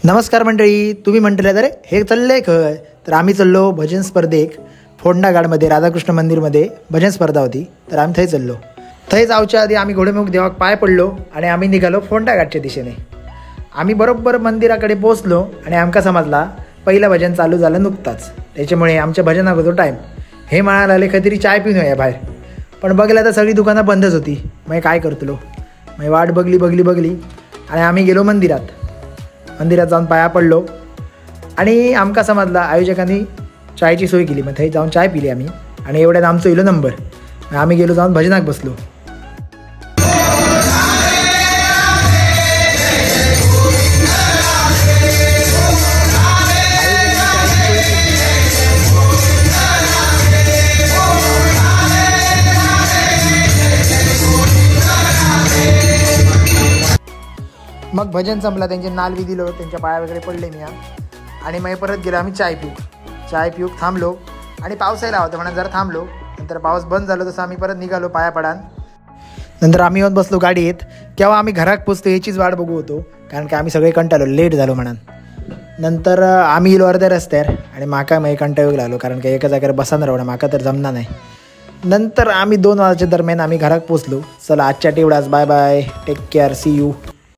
नमस्कार मंडळी, तुम्ही म्हटलं तर हे चाललंय खय, तर आम्ही चाललो भजन स्पर्धेक. फोंडागाडमध्ये राधाकृष्ण मंदिरमध्ये भजन स्पर्धा होती, तर आम्ही थंय चाललो. थंय जावच्या आधी आम्ही घोडेमुख देवाक पाय पडलो आणि आम्ही निघालो फोंडाघाटच्या दिशेने. आम्ही बरोबर मंदिराकडे पोहोचलो आणि आमका समजला पहिलं भजन चालू झालं नुकताच, त्याच्यामुळे आमच्या भजनाक होतो टाईम. हे म्हणायला लागले काहीतरी चाय पिऊन येऊया बाहेर, पण बघितलं तर सगळी दुकानं बंदच होती. मग काय करतलो, मग वाट बघली बघली बघली आणि आम्ही गेलो मंदिरात. मंदिरात जाऊन पाया पडलो आणि आमका समजला आयोजकांनी चायची सोय केली, मग थंय जाऊन चाय पिली आम्ही. आणि एवढ्यात आमचं इलो नंबर, मग आम्ही गेलो जाऊन भजनाक बसलो. मग भजन संपला, त्यांचे नालवी दिलो, त्यांच्या पाया वगैरे पडले मी. आणि मग परत गेलो आम्ही चाय पिऊक. चाय पिऊक थांबलो आणि पाऊसही होता म्हणून जरा थांबलो. नंतर पाऊस बंद झालो तसं आम्ही परत निघालो पाया पडान. नंतर आम्ही येऊन बसलो गाडीत. केव्हा आम्ही घरात पोचतो याचीच वाट बघू होतो, कारण की आम्ही सगळे कंटाळलो, लेट झालो म्हणून. नंतर आम्ही इलो अर्ध्या रस्त्यावर आणि माका मग कंटाळू लागलो, कारण की एका जागेवर बसान राहणं माका तर जमणार नाही. नंतर आम्ही 2 वाजच्या दरम्यान आम्ही घरात पोचलो. चला आजच्या तेवढाच, bye bye, take care, see you.